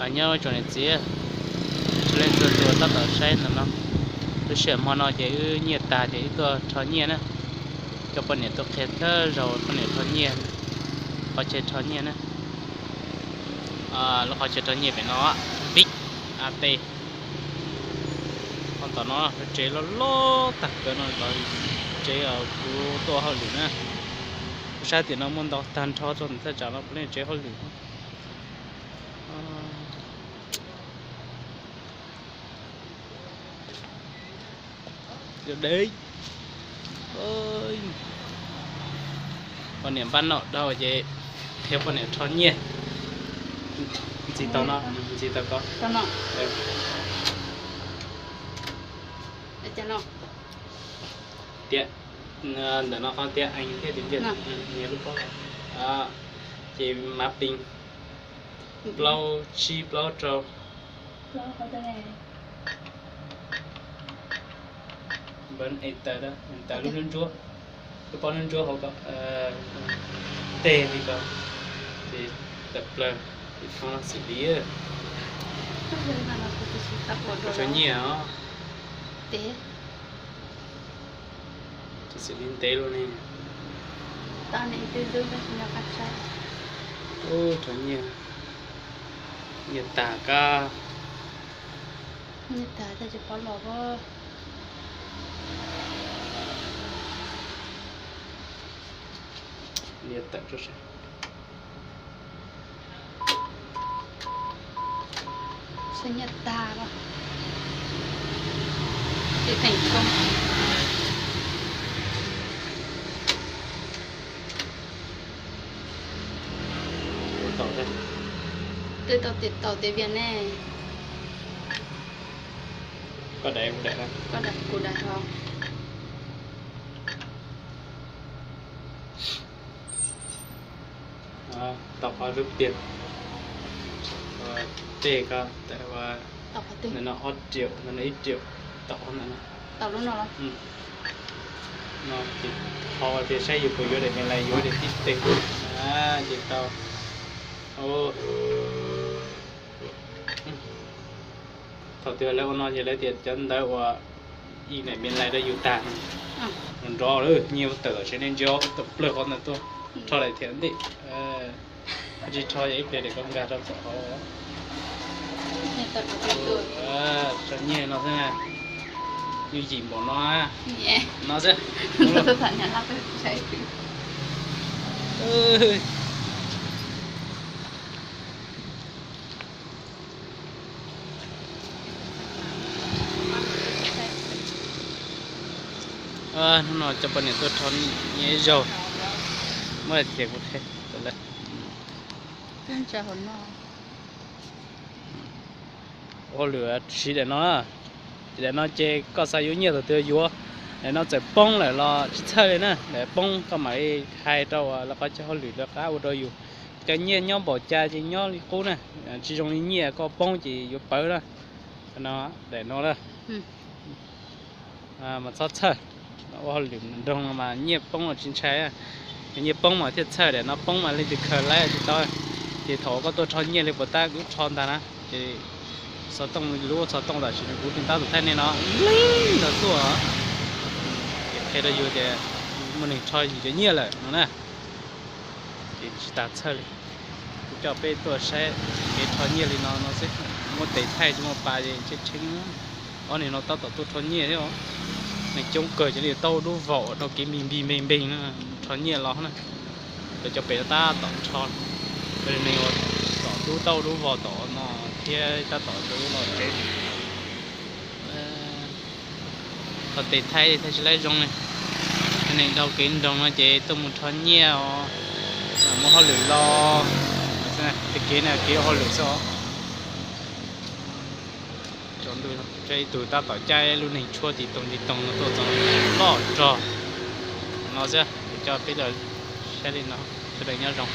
Nyob tsoom niam txiv, tsis leej txhua tus tab tom saib ntawm no. Lub sij hawm hmo no ces wb nyiaj tag ces wb tuaj rho nyiaj na. Coj poj niam tuaj qhia thawj zaug poj niam rho nyiaj, qhov chaw rho nyiaj na. Lub qhov chaw rho nyiaj pem no, Big A T. Qhov tom no tsev loj loj tag kawg no, tsev kuv tuaj hauj lwm na. Kuv saib tiam no muaj ntau tag nrho txog ntawm thaj tsam no puav leej tsev hauj lwm. Dev, poj niam npaj noj dhau ces thiab poj niam rho nyiaj. Ntxiv tau no, ntxiv tau ko. Tias ntawm no qhov tias ees thiab tias nyiaj lub pob, ces mav pees plaub tsib plaub rau. Npawb es taws, taws lub ntsuab, lub pob ntsuab hauv ko, tej li ko, ces tawm plaws, xws li, tso nyiaj os. Xws li ntev luaj ne. Ub, rho nyiaj, nyiaj tag kab. Nyiaj tag los, twb tau tias tau tias vias ne. Koj dais kuv dais, koj dais kuv dais os. Tau qhov lub tiag, tej ko, ntawm no ob triệu, ntawm no ib triệu, tau qhov ntawm no. Tau lub no los? No ces qhov tias saib yus puas yuav daim me lais, yuav daim tib teg, ces tau. Thaum twg lawv ua no ces lawv tias cov ntawv uas ib daim me lais rau yus tag, nrov lawm nyiaj tawm tsev ne, ntsiag tawm plaws qhov ntawd tuaj, rho daim thiab ntej. Tsis rho ib pliag daim ko nkag rau txog qhov. Tso nyiaj no xwb, yooj yim npaum no, no xwb. Hnub no coj poj niam tuaj rho nyiaj ib zaug, muab daim thiab kuv qhia lawm. Ua hauj lwm siv daim no, ces daim no ces koj xav yuav nyiaj thaum twg yuav. Daim no txawm poob lawm los tsis txhawj li na, daim poob koj mam li hais rau lawv qhov chaw hauj lwm lawv qab ua rau yus. Cov nyiaj nyob npaum cas ces nyob li qub na, tsis zoo li nyiaj koj poob ces yuav pawv na. No, daim no na, mas txhob txhawj. Ua hauj lwm nroog no mas nyiaj poob los tsis ntshai. Nyiaj poob mas thiaj txhawj, daim no poob mas leej twg khaws laib tsis tau. Ces thaum koj tuaj rho nyiaj li puas tab kuv rho ntag na, ces xov tooj, lub xov tooj tam sim no kuv tseem tab tom thaij nej no, leej ntawd tuaj, ces qhia rau yus tias muaj neeg rho yus cov nyiaj lawm no na. Ces tsis tas txhawj li. Kuv coj peb tuaj saib kev rho nyiaj li no no xwb, muab tes thaij tsis muaj pas ces tshee tshee. Ob niag no tab tom tuaj rho nyiaj thiab os. Neeg coob kawg, cov niag taub dub vaum rau kev npig npig npeg npeg no rho nyiaj los na. Lawv cov pem no tab tom rho, neeg uas tom dub taub dub vog tom no thiab tab tom rau lub no tsev. Qhov tes thaij thaij tsis laib zoo li. Neeg dhau kev nroog no ces tuaj mus rho nyiaj os, muaj hauj lwm los, tej kev no kev hauj lwm xwb os. Tsaus ntuj, ib tug tab tom caij lub neeg tshuab tiv toog tiv toog no tuaj txog loj rog no xwb, coj peb los saib li no, sawv daws nyob zoo.